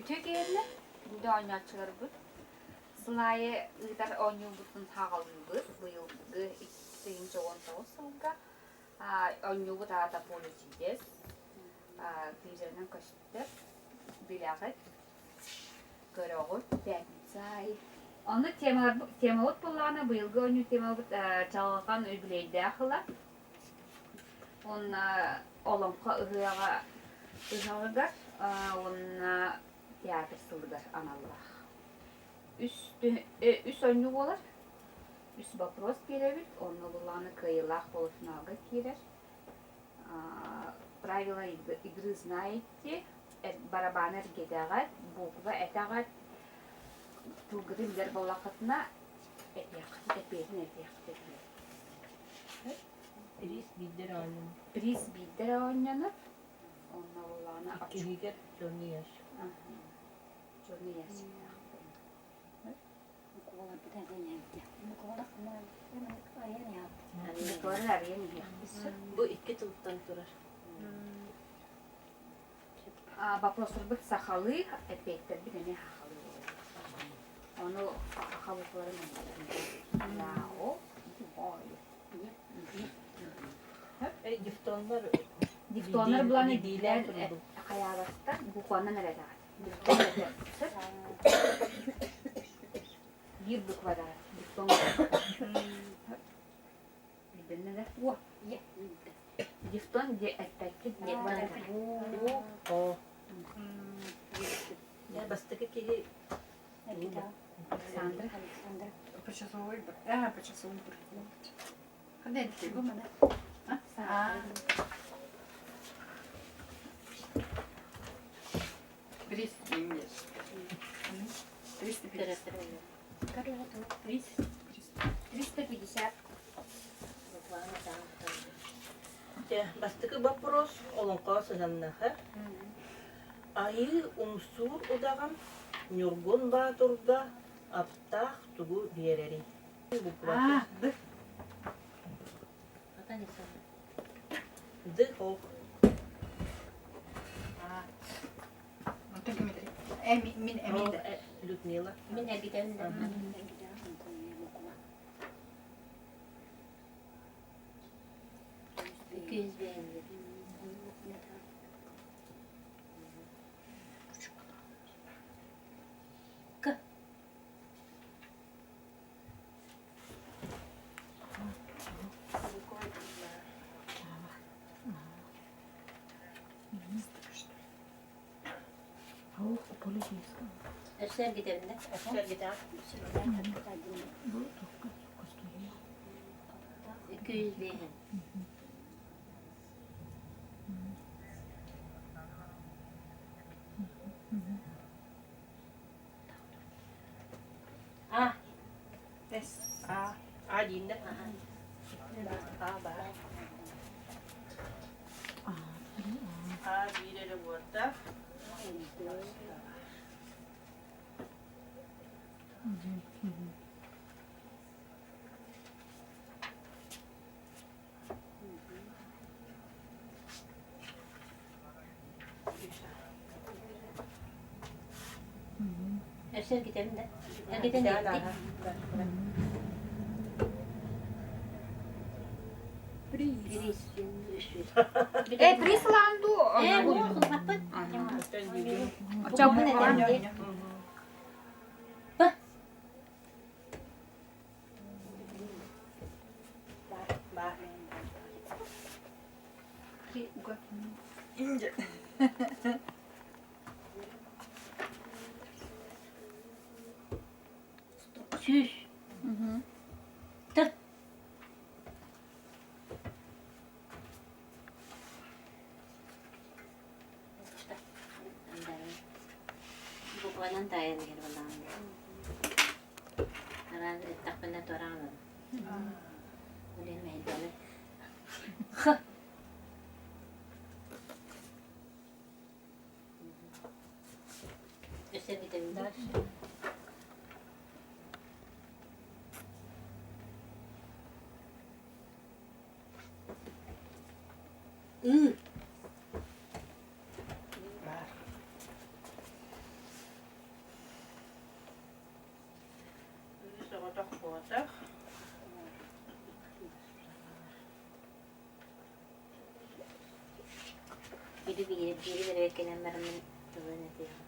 Үтүө киһиннэ, күндү оонньооччуларбыт. Сыл аайы ыытар оонньуубутун саҕалыыбыт. Быйылгы 2019 сылга оонньуубут аата «Поле чудес». Тыырынан көстөр, билэҕит, көрөҕүт, пятница аайы. Ону темабыт буоллаҕына, быйылгы оонньуу темабыт чаҕылҕан үбүлүөйдээх ыла. Уонна Олоҥхо ыһыаҕа ыһыаҕыгар уонна театр сылыгар аналлаах. Үс, үс оонньуу буолар. Үс вопрос биэрэбит, онно буллаҕына кыайыылаах полуфиналга киирэр. Правила игры знаете, барабааны эргитэҕит, буква этэҕит, тылгытын билэр буоллаххытына этиэххит, эппиэтин этиэххит. Приз биирдэ эрэ оонньонор. Приз биирдэ эрэ оонньонор. Онно буоллаҕына Иккиһигэр черный ящик. Черный ящиктаах. Буквалары арыйан иһиэхпит сөп. Бу икки тылтан турар. Вопростарбыт сахалыы, эппиэттэрбит эмиэ сахалыы буолар. Ону саха букваларын Нао, Дифтоннар Дифтоннар булан биилээн хайаабаттар, букванан эрэ этэҕит. Дифтон этэр. Биир буква да дифтон. Билдиннэ да? Уо. Дифтон де эппэккит буква О. Бастакы киһи Александра. Александра. Почасовой, а, почасовой Приз 350. 350. Бастакы вопрос олоҥхо сыһыаннаһар. Айыы умсуур удаҕан Ньургун Баатурга аптаах тугу биэрэрий? А, Д. Д ох. А. Онтон ким этэрий? Э, мин эмиэ да. Людмила. Мин эргитэбин да. К. Өссө эргитэбин да? Өссө эргитэҕин. 205. А. С. А. А диин да? А баар. А биир эрэ буолта. Өссө эргитэбин да? Эргитэн иһиттик. Приз. Э, приз ылаан дуу? Э, хылбаппыт. Оччо Букваны этэн П. Инде. Сүүс. Т. Букванан таайан иһэр балаҕан. Араан эттэхпинэ туораан Үлэн мэһэйдэҕинэ. Х. Өссө бүтэбин дальше. Ы. Баар. Бири биири биири бэрэбиэркэлээн бараммын тылын этиэҕим.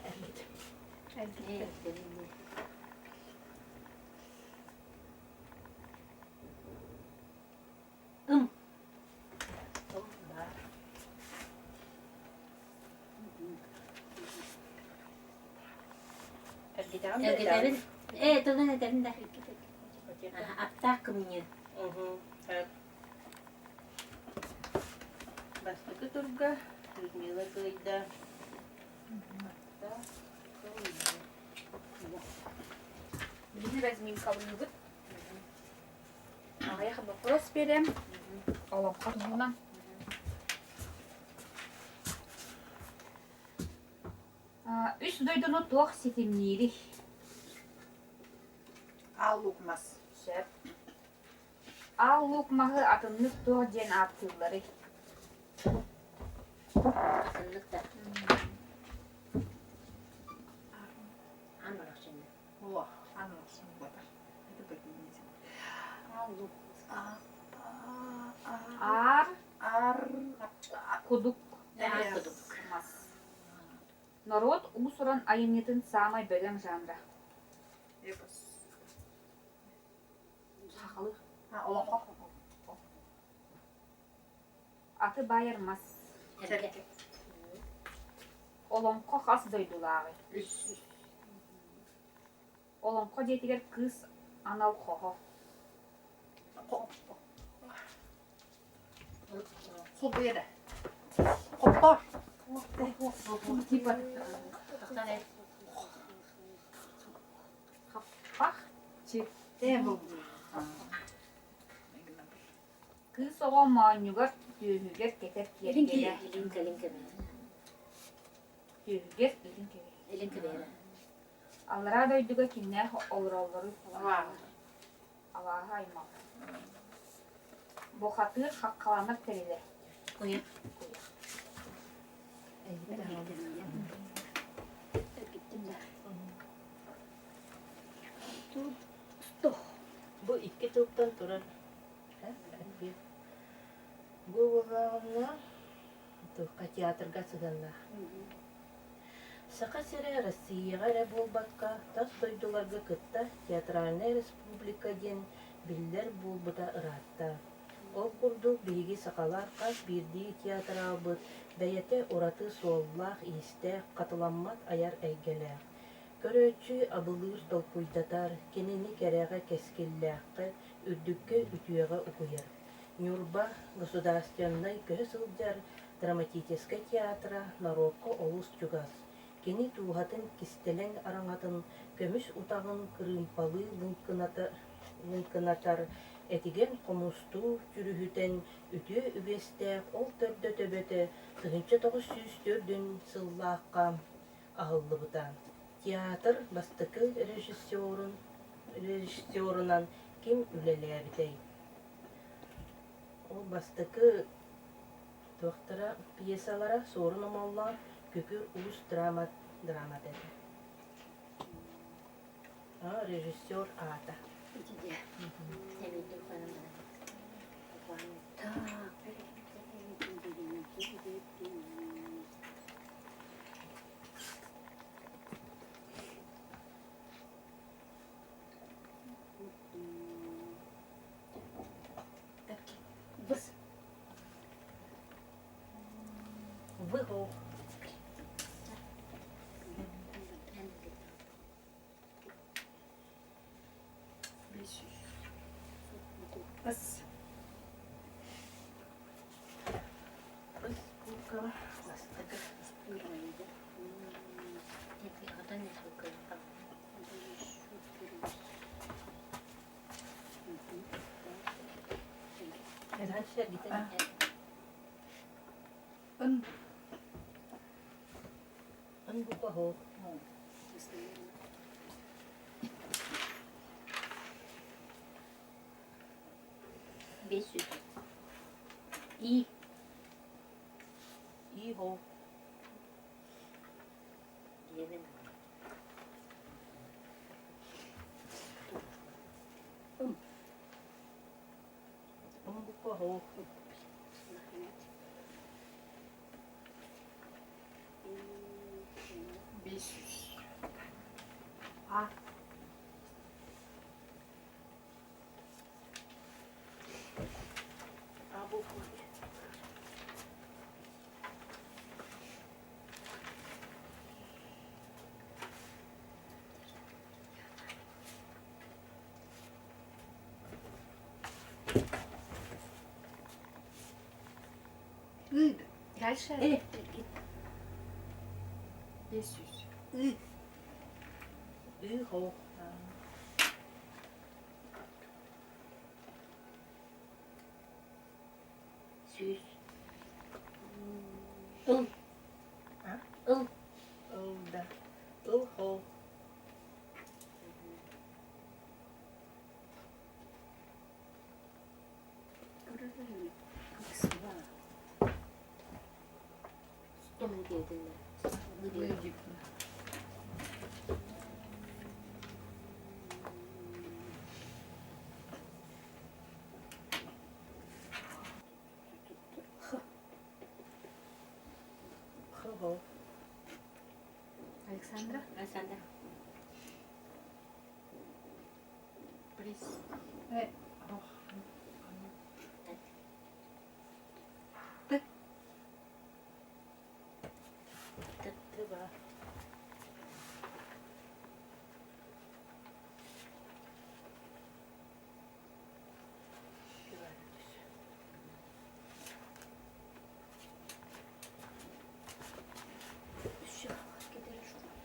Эргит. Ээ, эргиттэбин Ым. Ым баар. Эргитэҕин да Эргитэбин. Ээ, тылын этэбин да. Аптаах кымньыы. Бастакы турга Людмила кыайда. Аптаах кымньыы. Билигин разминкалыыбыт. Аҕыйах боппуруос биэриэм. Олоҥхо туһунан. Үс дойдуну туох ситимниирий? Аал луук мас. Сөп. Аал луук маһы атыннык туох диэн ааттыылларый? Атыннык да. Аан барахсынна. О, аан барахсын буолар. Аал луук. Аар Аар кудук Аар кудук. мас. Норуот уус-уран айымньытын саамай бөдөҥ жанра. Эпос. Сахалыы. Олоҥхо. Аты баайар мас. Эргэ. Олоҥхо хас дойдулааҕый? Үс. Олоҥхо дьиэтигэр кыыс анал хоһо. Холбуйа да. Хоппор. Типа хаппах чи. Кыыс оҕо моонньугар түөһүгэр кэтэр киэргэлэ. Илин кэлин кэбиһэр. Түөһүгэр илин кэбиһэр. Илин кэбиһэр. Аллараа дойдуга кимнээх олороллоруй Алааһы аймах. Бухатыыр хаххаланар тэрилэ. Куйах. Бу икки тылтан турар Бу буоллаҕына туохха театрга сыһыаннаах. Саха сирэ Россияҕа эрэ буолбакка, тас дойдуларга кытта театральнай республика диэн биллэр буолбута ыраатта. Ол курдук биһиги сахалар хас биирдии театралбыт бэйэтэ ураты суоллаах-иистээх, хатыламмат айар эйгэлээх. Көрөөччү абылыыр толкуйдатар, кинини кэрэҕэ, кэскиллээххэ, үрдүккэ, үтүөҕэ угуйар. Ньурба государственнай көһө сылдьар драматическай театра норуокка олус чугас, кини дууһатын кистэлэҥ араҥатын көмүс утаҕын кырыымпалыы лыҥкынатар, этигэн хомустуу дьүрүһүтэн үтүө үгэстээх ол төрдө төбөтө 1904 сыллаахха аһыллыбыта. Театр бастакы режиссерунан ким үлэлээбитэй? Ол бастакы туохтара пьесалара Суорун Омоллоон Күкүр Уус драма драмата этэ. Режиссер аата. Быс. Выгол. Ыс. Ыс куукала бастакы. Ын. Ын буква Бес жүз. И. И хо. Диэбин. Ым. Ым. буква хоох. Бис. А. А буква. Ы. Дальше. Э. 500. Ы. Ы хоох. Сүүс. Ыл. А? Ыл. Ыл да. Ыл хоох. Ыл диэтиннэр. Ы дип. Х. Х хоох. Александра. Александр. Плюс. Э. Ох. Т. Т баар.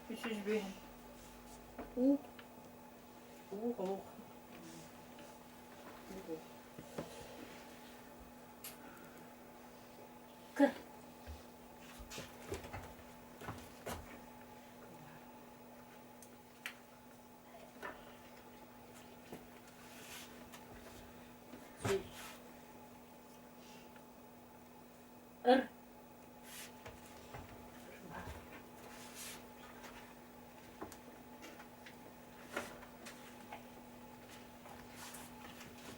301. У. У хоох. К. Сүүс. Ыр.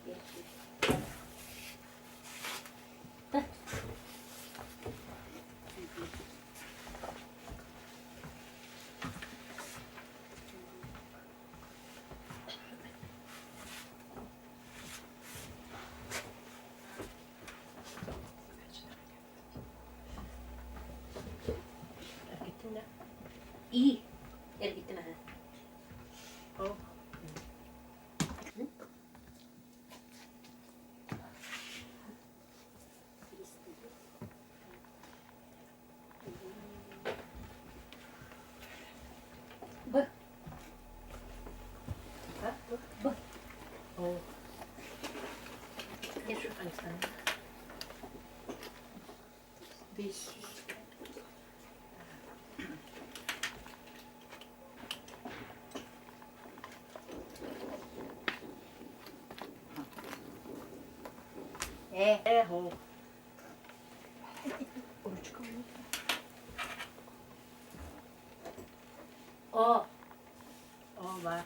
500. Т. Эргиттин да. И. Эргиттим аха. Хоох. Б. А? Б. Б. Хоох. Александр. 500. Э. Э хоох. Ручка. О. О баар.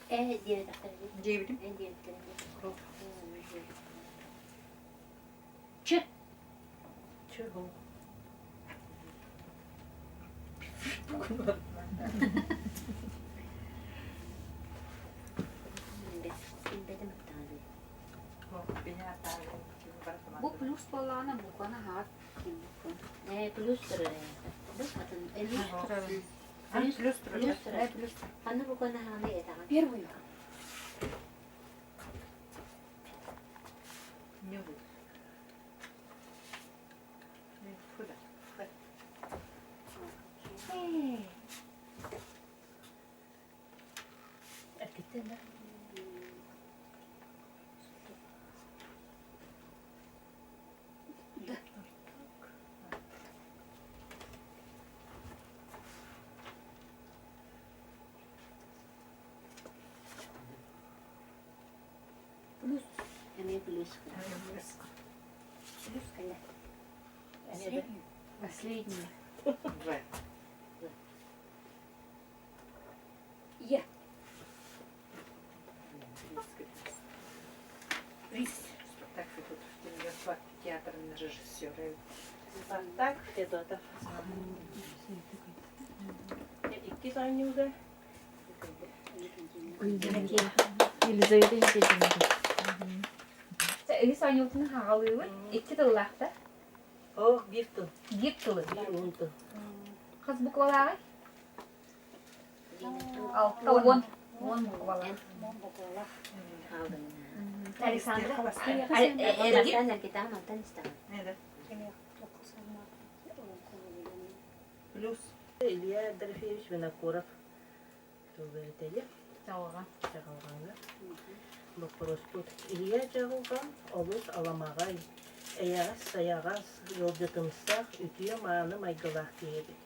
Э диэтэхтэр. Диэбитим. Э диэбиттэр. Хоох. Ч. Ч хоох. Билбэтим аттаҕа. Хоох. Бене аттаҕа. Бу плюс буоллаҕына букваны хаат киирбит. Э плюс турар. Бу атын э Плюс плюс. плюс Плюс турар. турар. Э, плюс. Ханна букваны хааны этаҕын. Первую. Не буду. Не, фу да. Фу. Э. Эргиттин да. Д. Плюс. Эмиэ плюс. Плюс. Плюс кэлэ. Эмиэ Последний. В. И. Спартак Федотов. Иккис оонньууга Елизавета Никитина. Үһүс оонньуутун хаҕалыыбыт. Икки тыллаахтар. Ох, биир тыл. Биир тылы. Биир уһун тыл. Хас буквалааҕый? 60. Уон буквалаах. Александра. Эргит. Плюс. Илья Дорофеевич Винокуров тылбэтэли. Чаҕылҕан. Чаҕылҕаҥҥа. Боппуруоспут. Илья Чаҕылҕан олус аламаҕай, эйэҕэс-сайаҕас, ыалдьытымсах, үтүө-мааны майгылаах киһи эбит.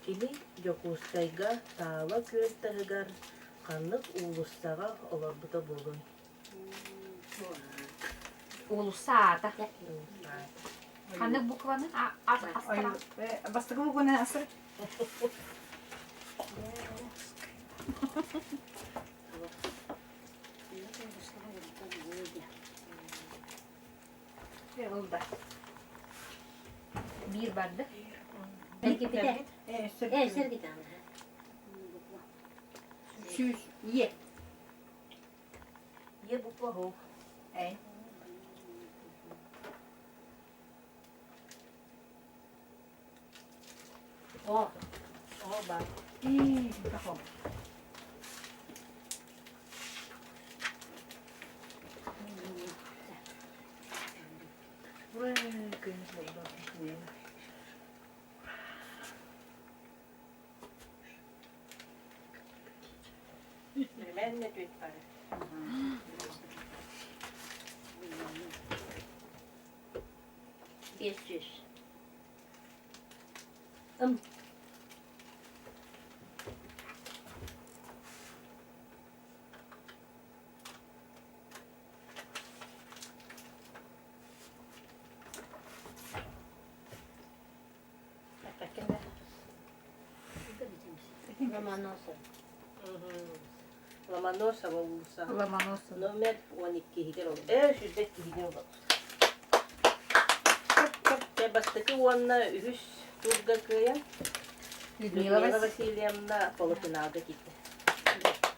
Кини Дьокуускайга Таала күөл таһыгар ханнык уулуссаҕа олорбута буолуой? Уулусса аата. Ханнык букваны астара? Бастакы букваны астар. Ылда. Биир барды. Эргиппитэ. Э, сэргитэ. Сүүс. Е. Е буква О. Э. О. О бар. И, тахо. Ура, кыыс буолла. Мэн ответ пары. 500. Ым. Ломоносов. Ломоносова уулусса. Ломоносова. Номер 12-иһигэр ол. Ээ, 22-иһигэр олорор. Бастакы уонна үһүс турга кыайан Людмила Людмила Васильевна полуфиналга киирдэ.